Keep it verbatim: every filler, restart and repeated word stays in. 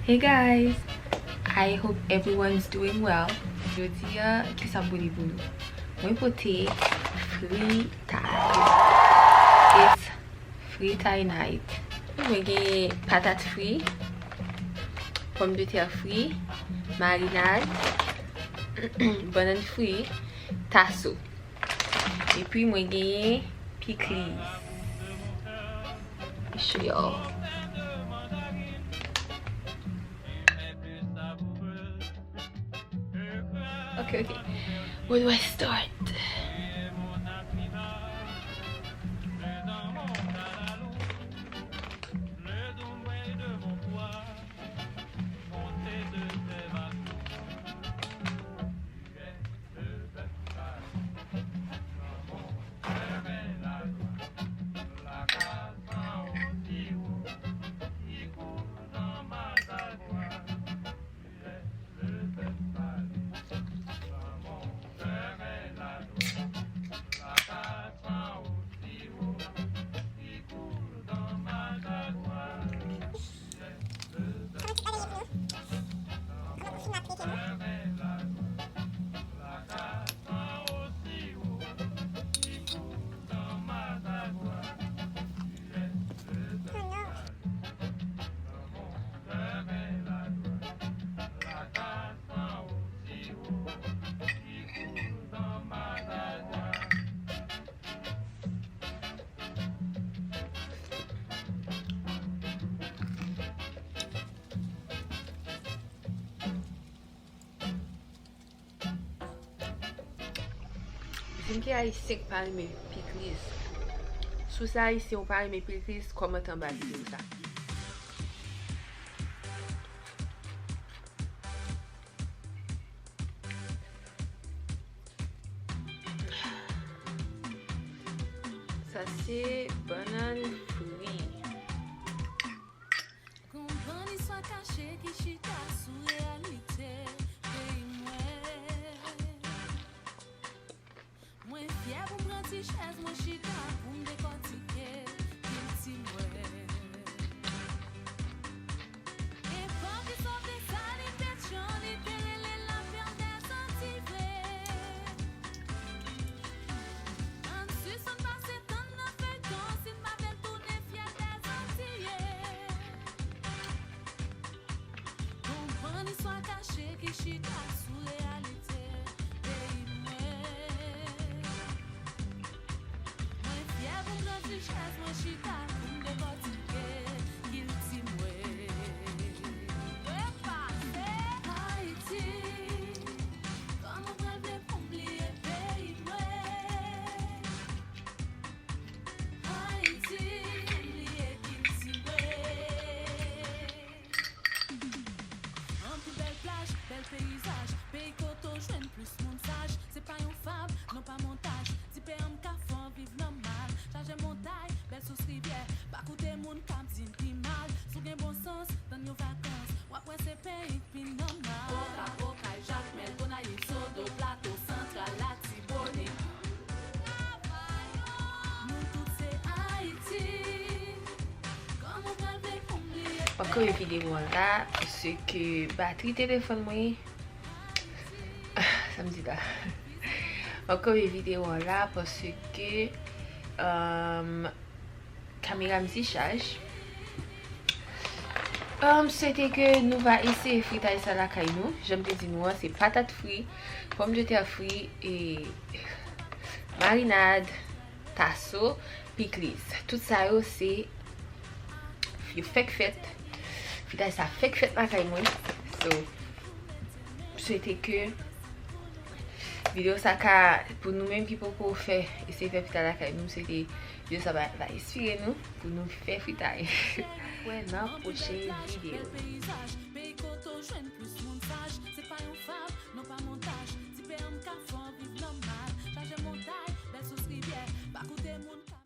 Hey guys, I hope everyone's doing well. Jodi a, kisa m pote pou nou? Mwen pote fritay. It's fritay night. Mwen gen patat fri, pòmdetè fri, marinad, bannann fri, taso. Epi mwen genyen pikliz. Show y'all. Ok, ok. Where do I start? Di m ki ayisyen k pa renmen pikliz. Si w se ayisyen ou pa renmen pikliz, kòmante anba videyo sa. Sa se bannann fri. Gon bann istwa kache ki chita sou reyalite peyi mwen. Mwen fyè pou m pran ti chèz mwen chita pou m dekòtike kilti mwen. Epòk ki sòti sa li Petyon, li te rele lapèn dèzanti vre. Ann sispann pase tan nan feyton si n pa vle tounen fyè dèzantiyen. Gon bann istwa kache ki chita sou reyalite peyi mwen. Mwen fyè pou m pran ti chèz mwen chita pou m dekòtike kilti mwen. Epa, se Ayiti, kòman pral vle pou m bliye peyi mwen? Ayiti, bliye kilti mwen. Anpil bèl plaj, bèl peyizaj, peyi kote w jwenn plis moun saj. Se pa yon fab, non pa montaj. Ti peyim ka fè w viv nòmal. Chaje montay, bèl sous rivyè. Pa koute moun k ap di n pi mal. Si w gen bon sans, tann yon vakans. W ap wè se peyi k pi nòmal. Oka, Okay, Jakmèl, Gonayiv, Sodo, Plato Santral, Latibonit. Nou tout se Ayiti. Kòman pral vle pou m bliye? M ap kanpe videyo an la, paske batri telefòn mwen, sa m di la. M ap kanpe videyo an la, paske, um, kamera m dichaj. M swete ke nou va eseye fritay sa lakay nou. Jan m te di nou an, se patat fri, pòmdetè fri, e marinad, taso, pikliz. Tout sa yo se, yo fèk fèt. Fritay sa fèk fèt lakay mwen. So, m swete ke videyo sa ka, pou nou menm ki poko fè, eseye fè fritay lakay nou, m swete videyo sa va, va enspire nou pou nou fè fritay. Wè nan pwochen videyo.